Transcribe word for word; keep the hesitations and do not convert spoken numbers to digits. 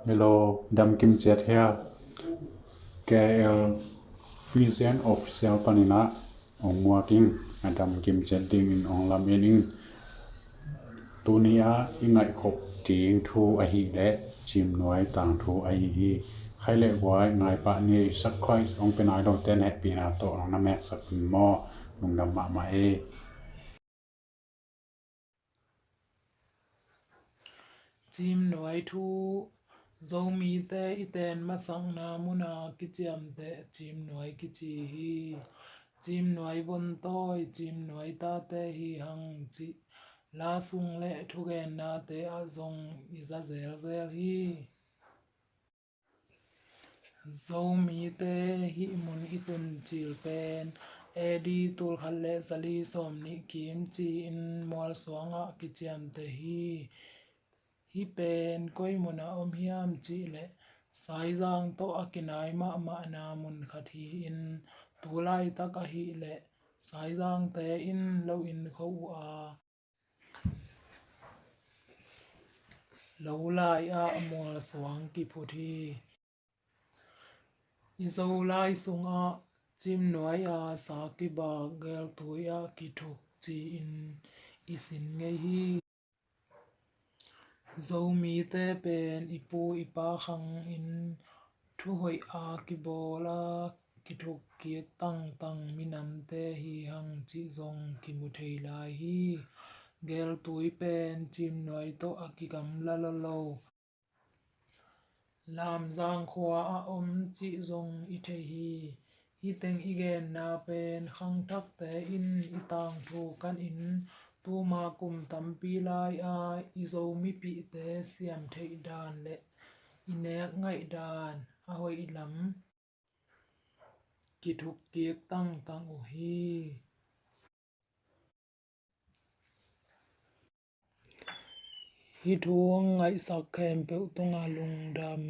Hello, dam kim ciat hia? K L Vision Official panin ah ong muak ing. A dam kim ciat dingin ong lamen ing. Tuni-ah i ngaihkhop ding thu ahih leh Cimnuai tangthu ahi hi. Khai le guai ngai pah ni. Subscribe ong pe nai lote in hehpihna tawh ong na meksak un maw. Lungdam mahmah ei. Cimnuai thu. Zomite i ten masakna muna kiciamteh Cimnuai kici hi. Cimnuai vontawi, Cimnuai tate hi hang cih la sung le thugennate ah zong i za zelzel hi. Zomite hih mun i tun cil pen A D tulkhat le zali sawmnih kim ci-in Mualsuang ah kiciamteh hi. Hih pen koi munah om hiam cih leh Saizang tawh a kinai mahmahna mun khat hi-in, tu laitak ahih leh Saizangte in lo in kho uh a, lo lai-ah Mualsuang kiphut hi. I Zolai sungah Cimnuai a sa kibak Geltui ah kithuk ci-in i sin ngei hi. Zomite pen i pu i pa khangin thuhoih a kibawl a kithuk kik tangtang minamte hi hang cih zong kimu thei lai hi. Geltui pen Cimnuai tawh a kigamla lolo Lamzang khua ah om cih zong i thei hi. Hih teng i genna pen khangthakte in i tangthu kanin tuma kum tampi lai-a i Zo mipihte siam theih dan le i nek ngaih dan a hoih lam kithuk kik tangtang uh hi. Hih thu ngaihsak khempeuh tungah lungdam.